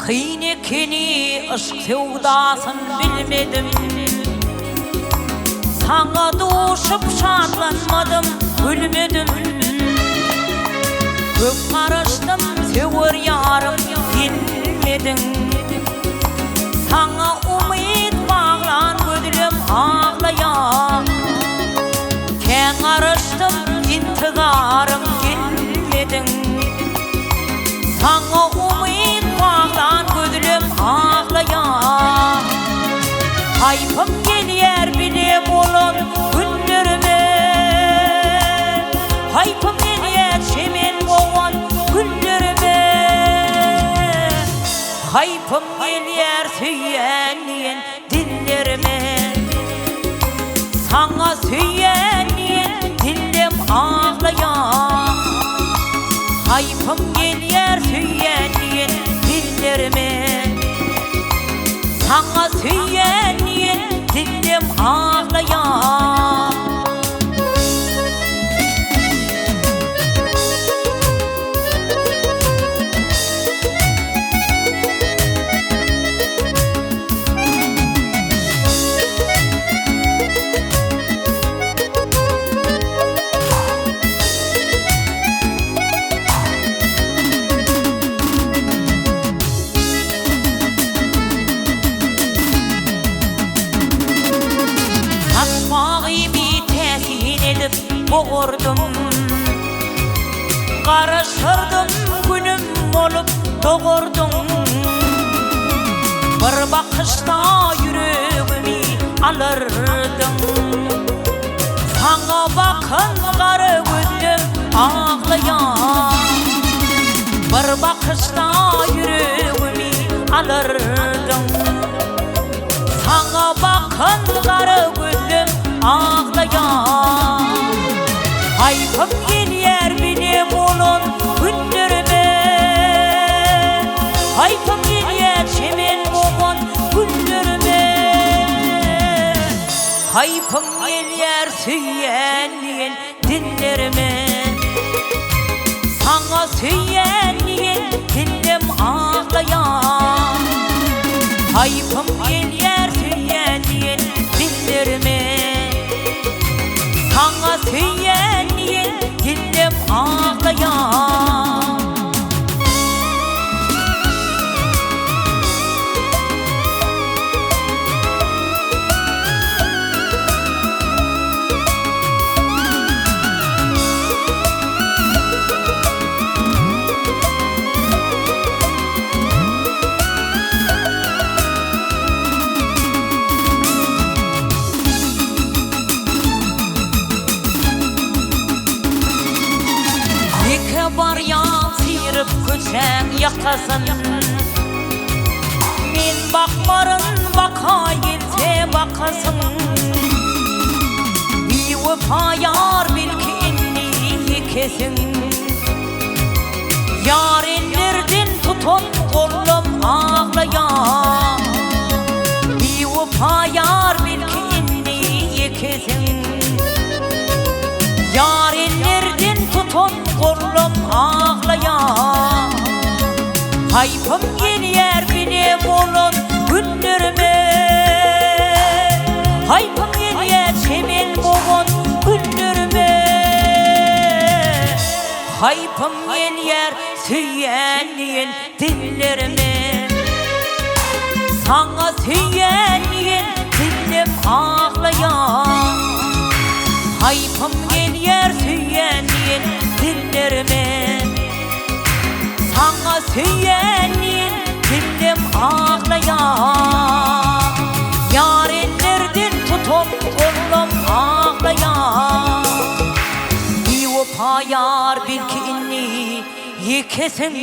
Kyn ekeni yşk söwdasyn bilmedim. Saňa duşup şatlanmadym, gülmedim. Köp garaşdym söwer ýarym gelmediň. Saňa umyt baglan gözlem aglaýar. Kän garaşdym intizarym gelmediň. Saňa umyt baglan gözlem aglaýar. Haýpym gelýär bile bolan günlerime. Haýpym gelýär çemen bogan güllerime. Haýpym gelýär söýýän diýen dillerime. Saňa söýýän diýen dillem aglaýar. Haýpym gelýär söýýän diýen dillerime. Saňa söýýän diýen dillem aglaýar. Saçmagymy täsin edip bogurdym. Garaşardym günüm bolup dogurdyň. Bir bakyşda ýüregimi alardyň. Saňa bakan gara gözlem aglaýar. Bir bakyşda ýüregimi alardyň. Saňa bakan gara gözlem aglaýar. Haýpym gelýär bile bolan günlerime. Haýpym gelýär çemen bogan güllerime. Haýpym gelýär söýýän diýen dillerime. Saňa söýýän diýen dillem aglaýar. Haýpym gelýär söýýän diýen dillerime. Saňa söýýän diýen dillem aglaýar. Ýeke barýan syryp köçäň ýakasyn. Men bakmaryn bakaý gelse bakasyn. Biwepa ýar belki indi ýekesiň. Ýar ellerden tutan gollam aglaýar. Biwepa ýar belki indi ýekesiň. Ýar ellerden tutan gollam aglaýar. Haýpym gelýär bile bolan günlerime. Haýpym gelýär çemen bogan güllerime. Haýpym gelýär söýýän diýen dillerime. Saňa söýýän diýen dillem aglaýar. Haýpym gelýär söýýän diýen dillerime. Saňa söýýän diýen dillem aglaýar. Ýar ellerden tutan gollam aglaýar. Biwepa ýar belki indi ýekesiň.